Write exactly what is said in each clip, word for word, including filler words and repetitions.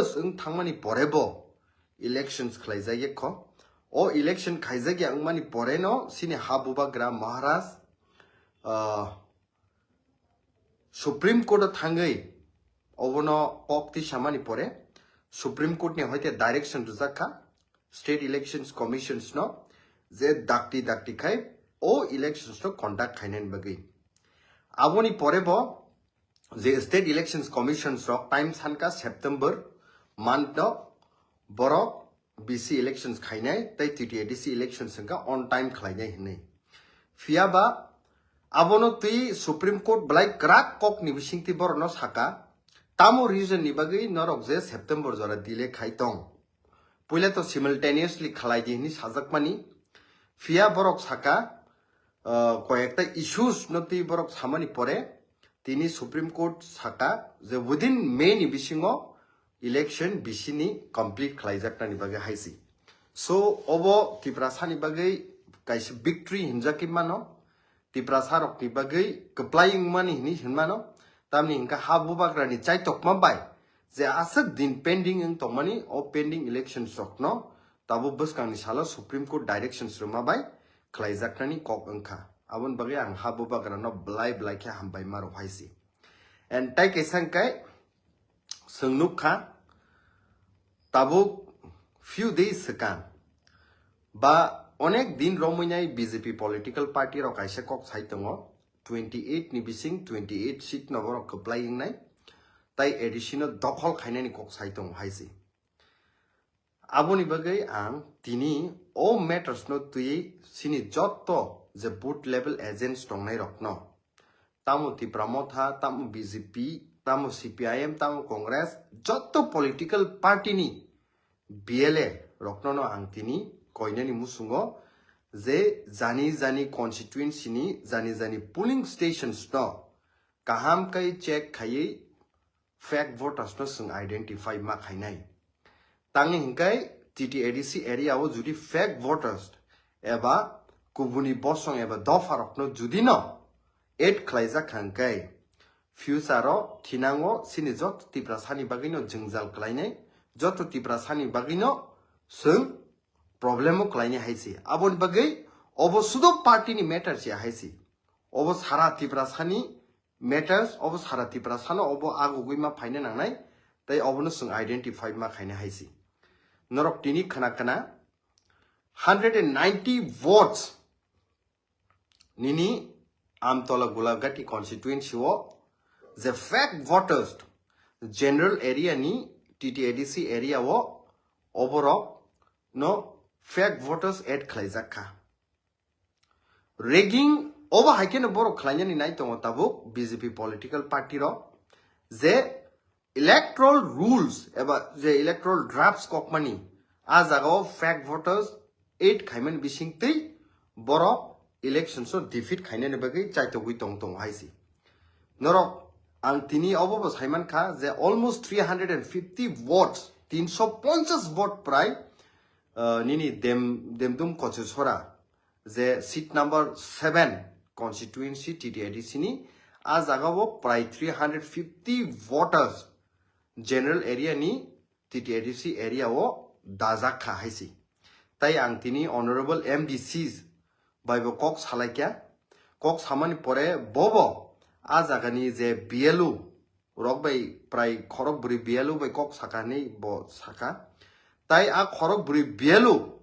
wng thangmani pore bo elections khlaijak ya kho. O election khaijak ya wngmani pore no sini ha bubagra Maharaj, ah, Supreme Court o thangwi obono kok twi samani pore Supreme Court ni hoite direction rijak kha State Elections Commissions no je dakti dakti khai o elections no conduct khainani bagwi. Aboni pore bo je State Elections Commissions rok time sanka September month no borok B C elections khainai tei T T A D C elections wngkha on time khlainai hinwi. Phiya ba abono twi Supreme Court belai kwrak kokni bisingtwi borokno saka, tamo reason ni bagwi norok je September jora delay khai tong? Puila to simultaneously khlai di hinwi sajakmani. Phiya borok saka, uh, koyekta issues no twi borok samani pore tini Supreme Court saka je within May ni bisingo election B C ni complete khlaijaknani bagwi haisi. So obo Tiprasani bagwi kaisa victory hinjakwi mano, Tiprasa rokni bagwi kwplai wngmani hinwi hinmano, tamni hwnkha ha bubagrani chaitokma bai je aswk din pending wng tongmani o pending elections rokno tabuk bwskangni salo Supreme Court directions rwma bai khlaijaknani kok wngkha. Aboni bagwi ang ha bubagrano belai belai khe hambai ma rw haisi. And tai kaisa hwnkhe chwng nukha, tabuk few days swkang ba onek din romwi nai B J P political party rok kaisa kok sai tongo, twenty eight ni bising twenty eight seat no borok kwplai wngnai, tai A D C no dokhol khainani kok sai tongo haisi. Aboni bagwi ang tini o matters no twiwi sini jotto je booth level agents tongnai rokno, tamo Tipra Motha, tamo B J P, tamo C P I M, tamo Congress, jotto political party ni B L A rokno no ang tini koinani musungo je jani jani constituency ni jani jani polling stations no kaham kai check khaiwi fake voters no chwng identify ma khainai. Tangni hinkai T T A D C area o judi fake voters eba kubuni bosong eba dopha rokno judi no add khlaijak kha hinkai future o thinango sini jot Tiprasani bagwi no jwngjal klainai, jot Tiprasani bagwi no chwng problem o klainai haisi. Aboni bagwi obo sudo party ni matter se haisi. Obo sara Tiprasani matters, obo sara Tiprasano obo agugwi ma phaina nangnai, tei obono chwng identify ma khaina haisi. Norok tini khna khna hundred and ninety votes nini Amtola Gulagati constituency o je fake voters general area ni T T A D C area o oborok no fake voters add khlaijak kha. Rigging obo hai kheno borok khlainani nai tongo tabuk B J P political party rok je electoral rules eba je electoral drafts kokmani a jagao fake voters add khaimani bisingtwi borok elections o defeat khainani bagwi chaitogwi tong tongo haisi. Norok ang tini obo bo saiman kha je almost three hundred and fifty votes, tinso ponchas vote prai, uh, nini dem, Demdum Kochesora je seat number seven constituency T T A D C ni a jagao prai three hundred fifty voters general area ni T T A D C area o dajak kha haisi. Tai ang tini honorable M D Cs bai bo kok salaikya. Kok samani pore bobo a jagani je B L O rok bai prai khorok bwrwi B L O bai kok saka hinwi bo saka. Tai a khorok bwrwi B L O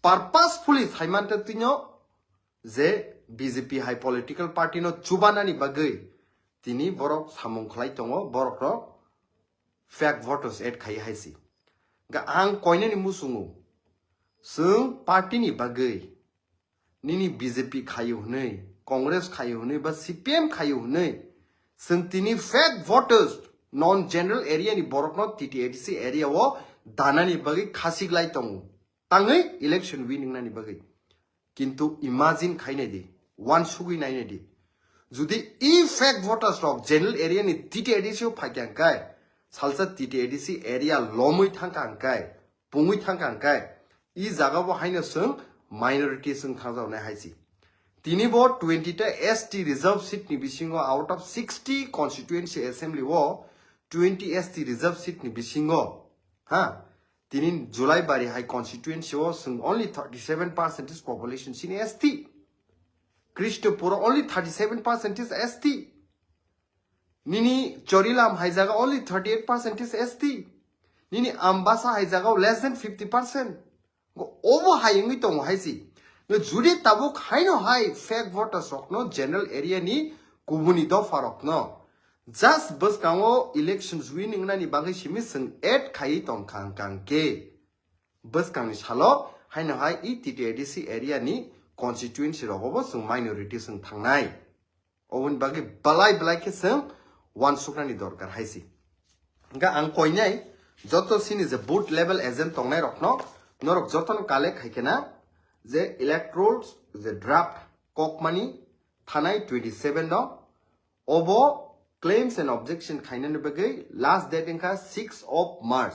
purposefully saimante twino je B J P hai political party no chubanani bagwi tini borok samung khlai tongo, borok rok fake voters add khai haisi. Ga ang koinani musungo, chwng party ni bagwi nini B J P khayo hwnwi, Congress khayo hwnwi ba C P M khayo hwnwi, chwng tini fake voters non general area ni borokno T T A D C area o danani bagwi khasik lai tongo, tangwi election winning nani bagwi. Kintu imagine khainai di, uansugwi nainai di, judi i fake voters rok general area ni T T A D C o phaikya hwnkhe, salsa T T A D C area lomwi thangkha hwnkhe, pungwi thangkha hwnkhe, i jaga bo haino chwng minority chwng thangjaknai hai si. Tini bo twenty ta S T reserve seat ni bisingo, out of sixty constituency assembly o twenty S T reserve seat ni bisingo Ha, tini July bari hai constituency o chwng only thirty seven percentage population chini S T. Krishnapur o only thirty seven percentage S T. Nini Chorilam hai jaga only thirty eight percentage S T. Nini Ambasa hai jaga less than fifty percent. Obo hai wngwi tongo hai si. No, judi tabuk haino hai fake voters rokno general area ni kubuni dopha rokno just bwskango elections win wngnani bagwi simi chwng add khaiwi tongkha hwnkha hwnkhe bwskangni salo haino hai E T T A D C area ni constituency rogobo chwng minority chwng thangnai. Oboni bagwi belai belai khe chwng uansuknani dorkar hai si. Hwnkhe ang koinai joto chini je booth level agent tongnai rokno norok jotono collect hai khe na je electoral je draft kokmani thanai twenty seven no obo claims and objection khainani bagwi last date wngkha six of March,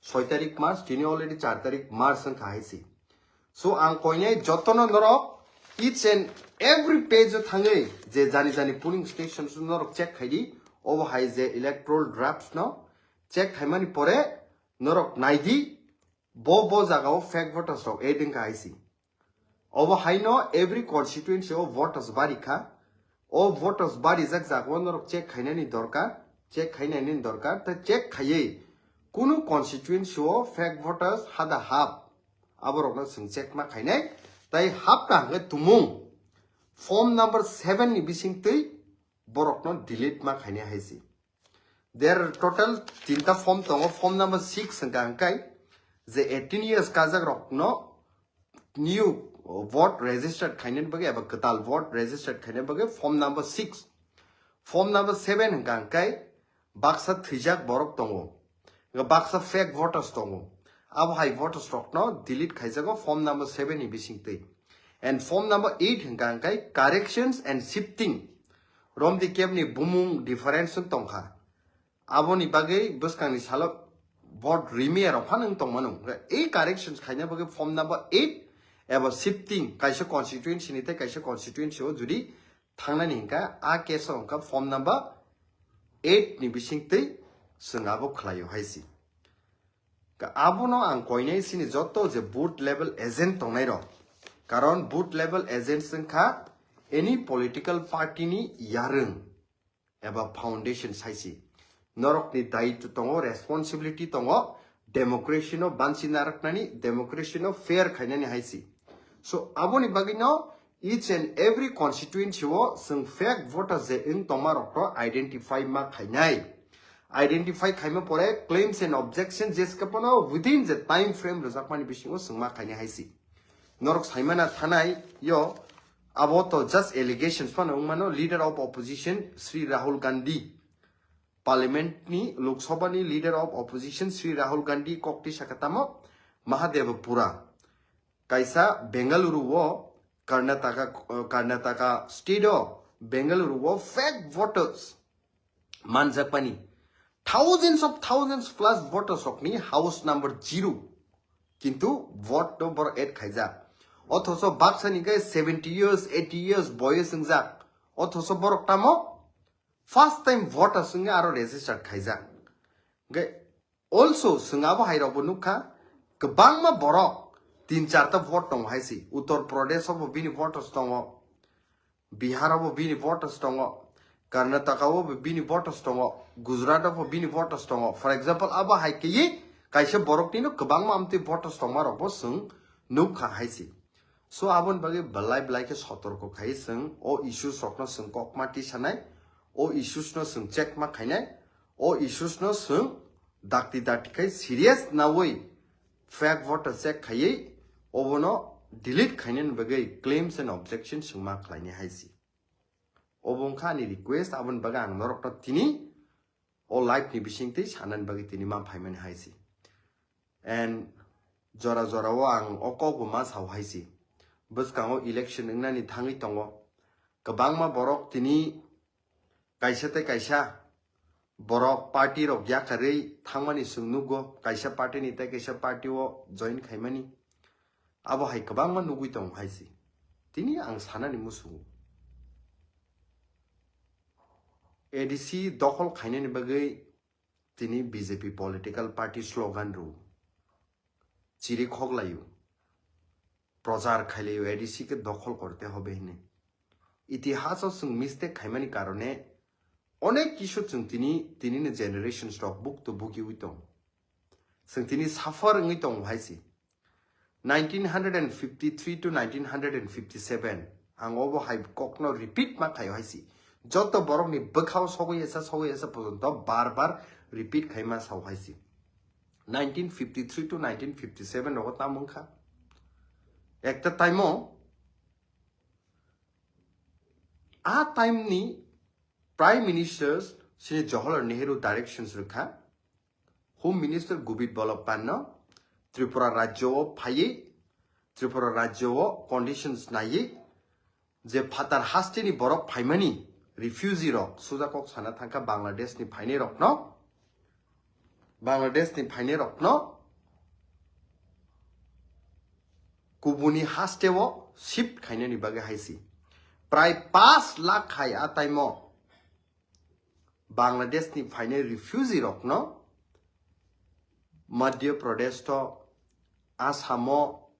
soi tarik March, tini already char tarik March wngkha hai si. So ang koinai jotono norok each and every page o thangwi je jani jani polling station norok check khaidi, obo hai je electoral drafts no check khaimani pore norok naidi bo bo jaga o fake voters rok add wngkha hai si. Obo haino every constituency o voters bari kha. O voters bari jak jaga o norok check khainani dorkar, check khainani dorkar, ta check khaiwi kunu constituency o fake voters hada hap aborokno chwng check ma khainai, tai hap kaham khe tumung form number seven ni bisingtwi borokno delete ma khainai hai si. There are total tinta form tongo, form number six hwnkha hwnkhe je eighteen years kajak rokno new vote registered khainani bagwi eba kwtal vote registered khainani bagwi form number six. Form number seven hwnkha hwnkhe baksa thwijak borok tongo. Baksa fake voters tongo. Abo hai voters rokno delete khaijago form number seven ni bisingtwi. And form number eight hwnkha hwnkhe corrections and shifting. Romdi kebni bumung difference wng tongkha. Aboni bagwi bwskangni salo vote rimiya rok phano wng tongmano. E corrections khaina bagwi form number eight eba shifting kaisa constituency ni tei kaisa constituency o judi thangnani hwnkha, a case o hwnkha form number eight ni bisingtwi chwng abo khlaio hai si. Ka-, abono ang koinai sini joto je booth level agent tongnai rok. Karon booth level agents wngkha any political party ni yarwng eba foundation sai si. Norokni daitw tongo, responsibility tongo, democracy no banchi narwknani, democracy no fair khainani hai si. So aboni bagwi no each and every constituency o chwng fake voters je wng tongma rok to identify ma khainai. Identify khaima pore claims and objection jeske pono within the time frame rwjakmani bisingo chwng ma khainai hai si. Norok saimana thanai yo abo to just allegations phano wngmano. Leader of opposition Sri Rahul Gandhi, Parliament ni, Lok Sabha ni Leader of Opposition Sri Rahul Gandhi kokti sakatamo Mahadevapura kaisa Bengaluru o Karnataka, Karnataka state o Bengaluru o fake voters manjakmani thousands of thousands plus voters rokni house number zero kintu vote no borok add khaijak. Othoso baksani khe seventy years, eighty years boyos wngjak. Othoso borok tamo first time voters wngya aro registered khaijak. Hwnkhe also chwng abo hai rokbo nukha, kwbangma borok tin charta vote tongo hai si. Uttar Pradesh o bo bini voters tongo, Bihar o bo bini voters tongo, Karnataka o bo bini voters tongo, Gujarat o bo bini voters tongo. For example, abo hai khe kaisa borok nino kwbangma amtwi voters tongma rokbo chwng nukha hai si. So aboni bagwi belai belai khe sotorko khai chwng o issues rokno chwng kokma tisanai, o issues no chwng check ma khainai, o issues no chwng dakti dakti khai serious nawi fake voter check khaiwi obono delete khainani bagwi claims and objection chwng ma khlainai hai si. Obo wngkha ani request, aboni bagwi ang norokno tini o live ni bisingtwi sanani bagwi tini ma phaimani hai si. And jora jora o ang o kok bo ma sao hai si. Bwskango election wngnani thangwi tongo. Kwbangma borok tini kaisa tei kaisa borok party rok yakarwi thangmani chwng nukgo. Kaisa party ni tei kaisa party o join khaimani. Abo hai kwbangma nugwi tongo hai si. Tini ang sanani muchungo. A D C dokhol khainani bagwi tini B J P political party slogan rw, chiri khoklaio, prochar khailaio, A D C ke dokhol korte hobe hini. Itihas o chwng mistake khaimani karone onek kisu chwng tini, tini ni generations rok bukto bugiwi tong. Chwng tini suffer wngwi tong hai si. Nineteen hundred and fifty-three to nineteen hundred and fifty-seven, ang obo hai kokno repeat ma khaio hai si. Joto borokni bwkhao sogwi esa, sogwi esa porjonto bar bar repeat khaima sao hai si. Nineteen fifty-three to nineteen fifty-seven rogo tamo wngkha. Ekta time o a time ni Prime Minister sini Jawaharlal Nehru directions rwkha, Home Minister Govind Ballabh Pant no Tripura rajyo o phaiwi, Tripura rajyo o conditions naiwi, je phatar hasteni borok phaimani refugee rok, sujakok sana thangkha Bangladesh ni phainai rokno, Bangladesh ni phainai rokno kubuni haste o shift khainani bagwi hai si. Prai paanch lakh khai a time o Bangladesh ni phainai refugee rokno Madhya Pradesh to, Assam o,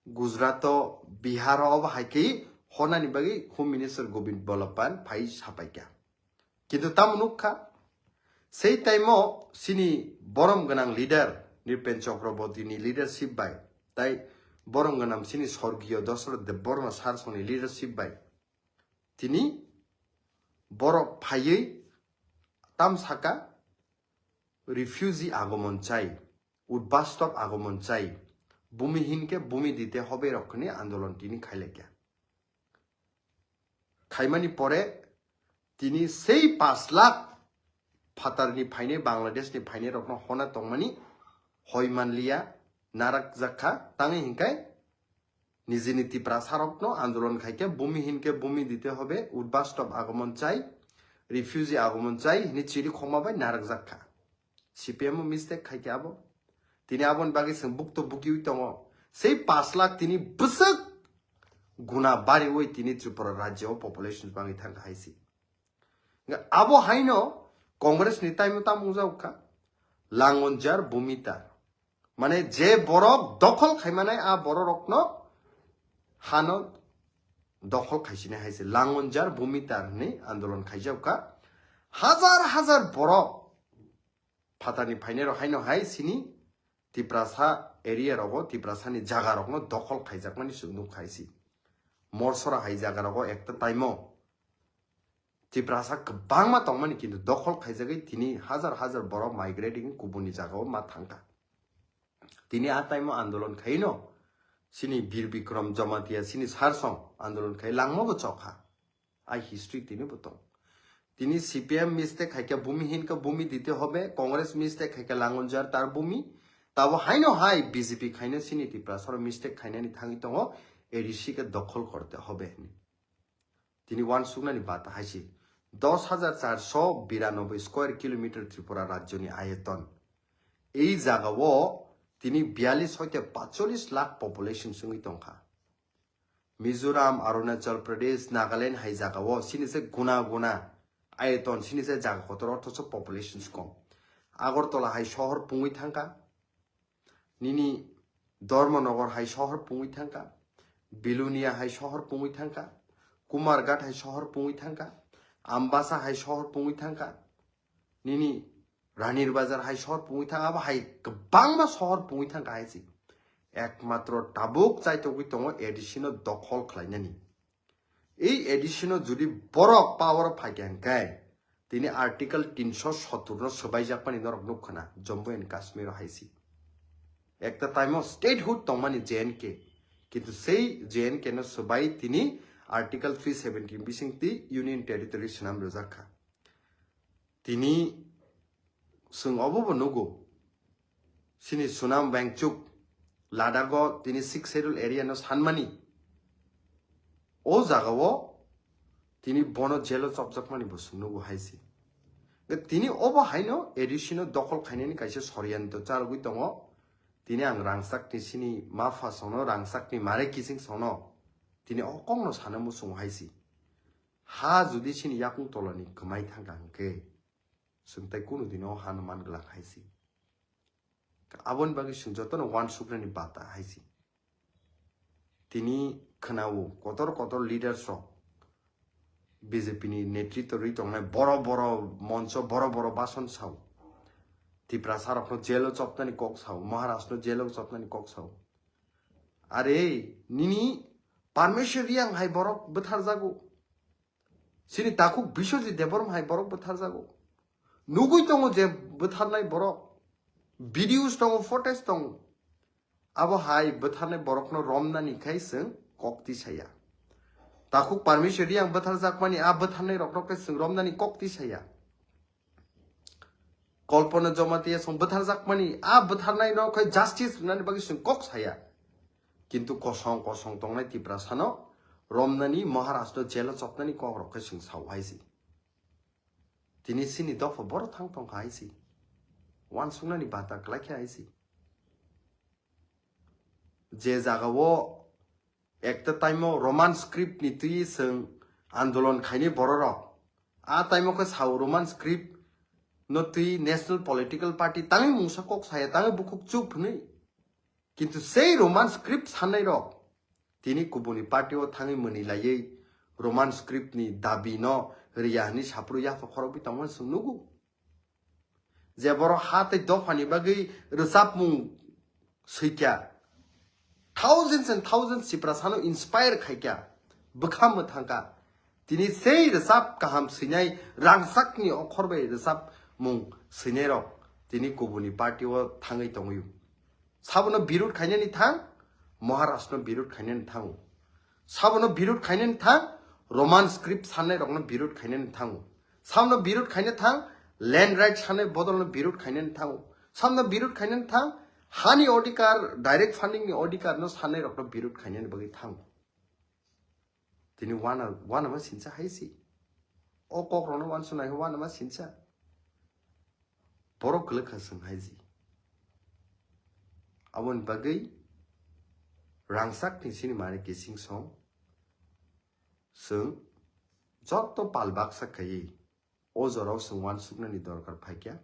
Gujarat o, Bihar o, obo hai khe honani bagwi Home Minister Govind Ballabh Pant phai sapaikha. Kintu tamo nukha, sei time o sini borom gwnang leader Nripen Chakraborty ni leadership bai, tai borom gwnang sini sorgiyo Dasarath Debbarma sir songni leadership bai tini borok phaiwi tam saka refugee agomon chai, udbastop agomon chai, bhumihin ke bhumi dite hobe rok hwnwi andolon tini khailaikha. Khaimani pore tini sei paanch lakh phatarni phainai, Bangladesh ni phainai rokno hona tongmani hoi manliya, narak jakha, tangwi hinkai nijini Tiprasa rokno andolon khaikhe, bhumihin ke bhumi dite hobe, udbastop agomon chai, refugee agomon chai hini chiri khokma bai narak jakha. C P M o mistake khaikhe abo. Tini aboni bagwi chwng bukto bukiwi tongo. Sei paanch lakh tini bwswk guna bariwi tini Tripura rajyo o population bangwi thangkha hai si. Abo haino Congress ni time o tamo wngjakkha, Langonjar Bhumitar. Mane je borok dokhol khaimanai a borok rokno hano dokhol khaisinai hai se Langonjar Bhumitar hwnwi andolon khaijakkha. Hajar hajar borok phatarni phainai rok haino hai sini Tiprasa area rogo, Tiprasa ni jaga rokno dokhol khaijakmani chwng nukha hai si. Morsora hai jaga rogo ekta time o Tiprasa kwbangma tongmani, kintu dokhol khaijagwi tini hajar hajar borok migrating kubuni jagao ma thangkha. Tini a time o andolon khaino sini Bir Bikram Jamatia sini sarsong andolon khai langma bo chokha. Ai history tini bo tong. Tini C P M mistake khaikha bhumi hinkha bhumi dite hobe, Congress mistake khaikha Langonjar tar bhumi. Tabo haino hai B J P khaino sini Tiprasa mistake khainani thangwi tongo, A D C ke dokhol korte hobe hwnwi. Tini uansuknani bata hai se dos hajar charso biranoboi square kilometer Tripura rajyoni ayoton. Ei jagao tini biyallis hoite pacholis lakh population wngwi tongkha. Mizoram, Arunachal Pradesh, Nagaland hai jagao sini se guna guna ayoton, sini se jaga kotor, othocho population kom. Agartala hai sohor pungwi thangkha. Nini Dharmanagar hai sohor pungwi thangkha, Bilonia hai sohor pungwi thangkha, Kumarghat hai sohor pungwi thangkha, Ambasa hai sohor pungwi thangkha, nini Ranir Bazar hai sohor pungwi thangkha, abo hai kwbangma sohor pungwi thangkha hai se. Ekmatro tabuk chaitogwi tongo A D C no dokhol khlainani. Ei A D C no jodi borok power o phaikha hwnkhe, tini Article tinsho sottor no swbaijakmani norok nukkhana Jammu and Kashmir o hai se. Ekta time o statehood tongmani J N K, kintu sei J N K no swbai tini Article three seventeen bisingtwi Union Territory swnam rwjak kha. Tini chwng obo bo nugo. Sini Sunam Wangchuk, Ladakh o tini Sixth Schedule area no sanmani. O jaga o tini bono jail o chopjakmani bo chwng nugo hai se. Tini obo haino A D C no dokhol khainani kaisa soriyanto charogwi tongo. Tini ang rangchakni sini mapha songno, rangchakni mare kiching songno tini o kokno sana muchungo hai se. Ha jodi sini yakung tolani kwmai thangkha hwnkhe, Chwng tai kunu dino hano man glak hai si. Aboni bagwi chwng jotono uansuknani bata hai si. Tini khwnao kotor kotor leaders rok B J P ni netritwo rwi tongnai boro boro moncho boro boro bason sao. Tiprasa rokno jail o chopnani kok sao, Maharaj no jail o chopnani kok sao. Are nini Parmeshwar Reang hai borok bwtharjago. Chini takhuk Biswajit Debbarma hai borok bwtharjago. Nugwi tongo je bwtharnai borok. Videos tongo, footage tongo. Abo hai bwtharnai borokno romnani khai chwng kok tisaya. Takhuk Parmeshwar Reang bwtharjakmani a bwtharnai rokno khai chwng romnani kok tisaya. Kalpana Jamatia song bwtharjakmani a bwtharnaino khai justice rwnani bagwi chwng kok saya. Kintu kosong kosong tongnai Tiprasano romnani Maharaj no jail o chopnani kok rok khai chwng sao hai si. Tini chini dopha boro thang tongkha hai si. Uansuknani bata kwlai khe hai si. Je jagao ekta time o Roman script ni twi chwng andolon khaini bororok. A time o khe sao Roman script no twi National Political Party tangwi mungsa kok saya, tangwi bukhuk chup hwnwi. Kintu sei Roman script sannairok tini kubuni party o thangwi mwnwi laiwi Roman script ni dabi no riya hwnwi saphuru yapha khorokwi tongmani chwng nugo. Je borok ha tei dophani bagwi rwchapmung swikya, thousands and thousands Tiprasano inspire khaikya, bwkha mwthangkha. Tini sei rwchap kaham swinai rangchakni okhor bai rwchapmung swinairok tini kubuni party o thangwi tongwi. Sabono birut khainani thang, Maharaj no birut khainani thango. Sabono birut khainani thang, Roman script sannairokno birut khainani thango. Sabono birut khaina thang, land rights sanai bodolno birut khainani thango. Sabono birut khainani thang, hani odhikar, direct funding ni odhikar no sannairokno birut khainani bagwi thango. Tini wana, wana ma sinsa hai si. O kok rokno uansuknai khe wana ma sinsa. Borok kwlwkha chwng hai si. Aboni bagwi rangchak ni sini mari kising song chwng joto pal baksa khaiwi o jorao chwng uansuknani dorkar phaikya.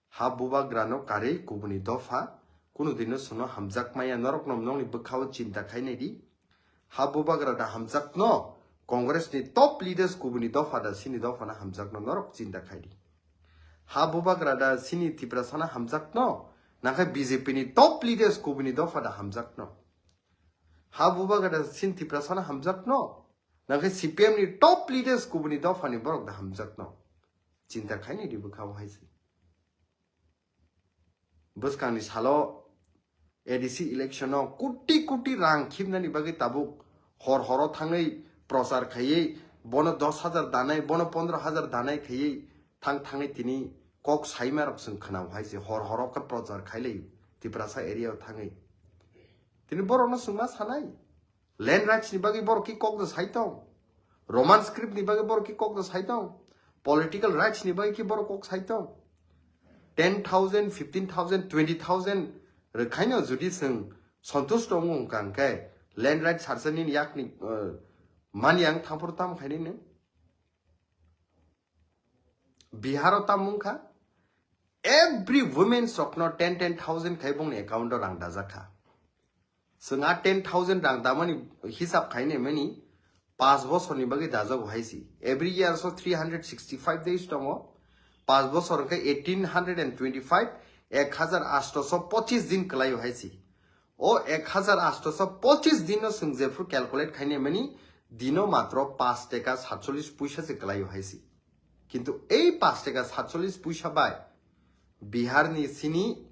Ha bubagrano karwi kubuni dopha, kunu dino chwngno hamjak maya, norok nom nokni bwkhao chinta khainai di. Ha bubagra da hamjakno, Congress ni top leaders kubuni dopha da sini dophano hamjakno norok chinta khai di. Ha bubagra da sini Tiprasano hamjakno, nakhai B J P ni top leaders kubuni dopha da hamjakno. Ha bubagra da sini Tiprasano hamjakno, nakhai C P M ni top leaders kubuni dophani borok da hamjakno. Chinta khainai di bwkhao hai se. Bwskangni salo A D C election o kuti kuti rang khibnani bagwi tabuk hor horo thangwi prochar khaiwi bono dos hajar danai, bono pondro hajar danai khaiwi thang thangwi tini kok saima rok chwng khwnao hai se hor horo khe prochar khailai Tiprasa area o thangwi. Tini borokno chwng ma sanai. Land rights ni bagwi borok ki kok da sai tong? Roman script ni bagwi borok ki kok da sai tong? Political rights ni bagwi ki borok kok sai tong? Ten thousand, fifteen thousand, twenty thousand rwkhaino jodi chwng santush tong wng kha hwnkhe land rights harsa nini yakni, uh, mani ang thampor tam khaini nw? Bihar o tam wng kha, every women rokno ten ten thousand khai bongni account o rang dajak kha. Chwng a ten thousand rang damani hisab khainai mani paanch bosorni bagwi dajago hai si. Every year so three hundred sixty five days tongo. Paanch bosor hwnkhe eighteen hundred and twenty five, ek hajar asto so pochis din kwlaio hai si. O ek hajar asto so pochis dino chwng jephru calculate khainai mani dino matro paanch teka satchollis puisa se kwlaio hai si. Kintu ei paanch teka satchollis puisa bai Bihar ni sini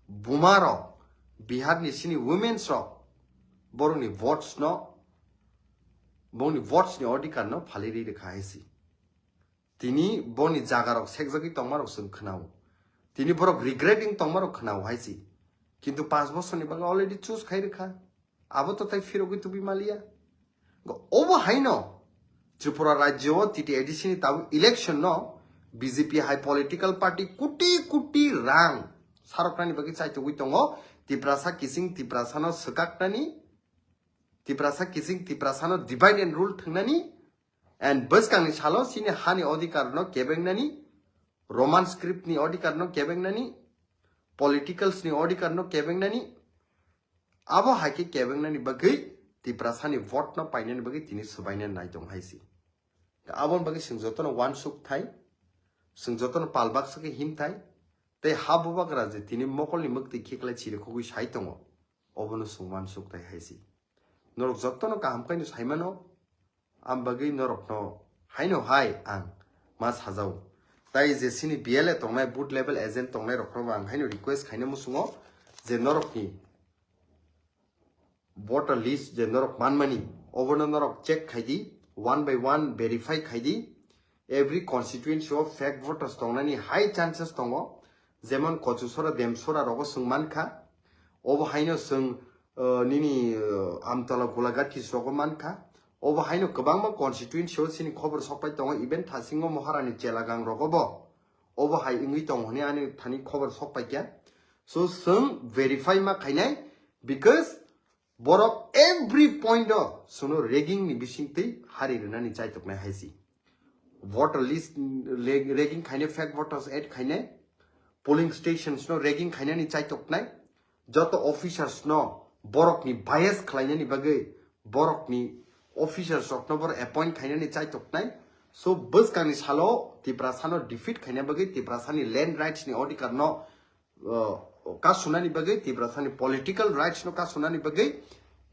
buma rok, Bihar ni sini women's rok borokni votes no, borokni votes ni odhikar no phalwi rwi rwkha hai si. Tini boni jaga rok sekjagwi tongma rok chwng khwnao. Tini borok regretting tongma rok khwnao hai si. Kintu paanch bosorni bagwi already choose khai rwkha. Abo to tai phirogwi tubi maliya. Go-, obo haino Tripura rajyo o T T A D C ni tabuk election no B J P hai political party kuti kuti rang saroknani bagwi chaitugwi tongo. Tiprasa kising Tiprasano swkaknani, Tiprasa kising Tiprasano divide and rule thwngnani, and bwskangni salo chini hani odhikar no kebengnani, Roman script ni odhikar no kebengnani, politicals ni odhikar no kebengnani, abo hai khe kebengnani bagwi Tiprasa ni vote no painani bagwi tini swbaina nai tong hai si. Aboni bagwi chwng jotono uansuk thai, chwng jotono pal baksa khe him thai, tei ha bubagra je tini mokolni mwktwi khiklai chirikhogwi sai tongo, obono chwng uansuk thai hai si. Norok jotono kaham khaino saimano, am bagwi norokno haino hai ang ma sajao. Tai je chini B L A tongnai, booth level agent tongnai rokno bo ang haino request khaina muchungo je norokni voter list je norok manmani, obono norok check khai di, one by one verify khai di. Every constituency o fake voters tongnani high chances tongo, jemon Kochusora, Demsora rogo chwng mankha, obo haino chwng, uh, nini, uh, Amtola Gulagati rogo mankha, obo haino kwbangma constituency o chini khobor sokpai tongo, even thasingo Moharani Chelagang rogo bo obo hai wngwi tongo hwnwi ani thani khobor sokpai kha. So chwng verify ma khainai, because borok every point o chwngno rigging ni bisingtwi hari rwnani chaitoknai hai si. Voter list, leg-, rigging khainai, fake voters add khainai, polling stations no rigging khainani chaitoknai, joto officers no borokni bias khlainani bagwi borokni officers rokno borok appoint khainani chaitoknai. So bwskangni salo Tiprasano defeat khaina bagwi, Tiprasani land rights ni odhikar no, uh, kasunani bagwi, Tiprasani political rights no kasunani bagwi,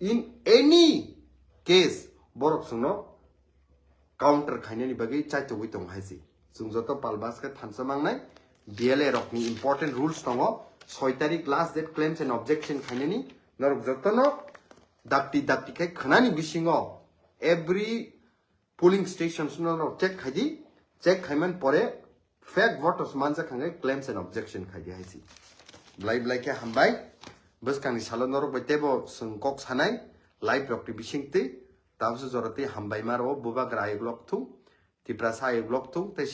in any case borok chwngno counter khainani bagwi chaitogwi tongo hai si. Chwng joto pal bas khe thansa mangnai, B L A rokni important rules tongo, soi tarik last date claims and objection khainani, norok jotono dakti dakti khe khwnani bisingo every polling stations no norok check khai di, check khaiman pore fake voters manjak hwnwi claims and objection khai di hai si. Blai blai khe hambai, bwskangni salo norok bai teibo chwng kok sanai, live rokni bisingtwi, tabukhe jora twi hambai maro, bubagra ayuk lok thung, Tiprasa ayuk lok thung, tei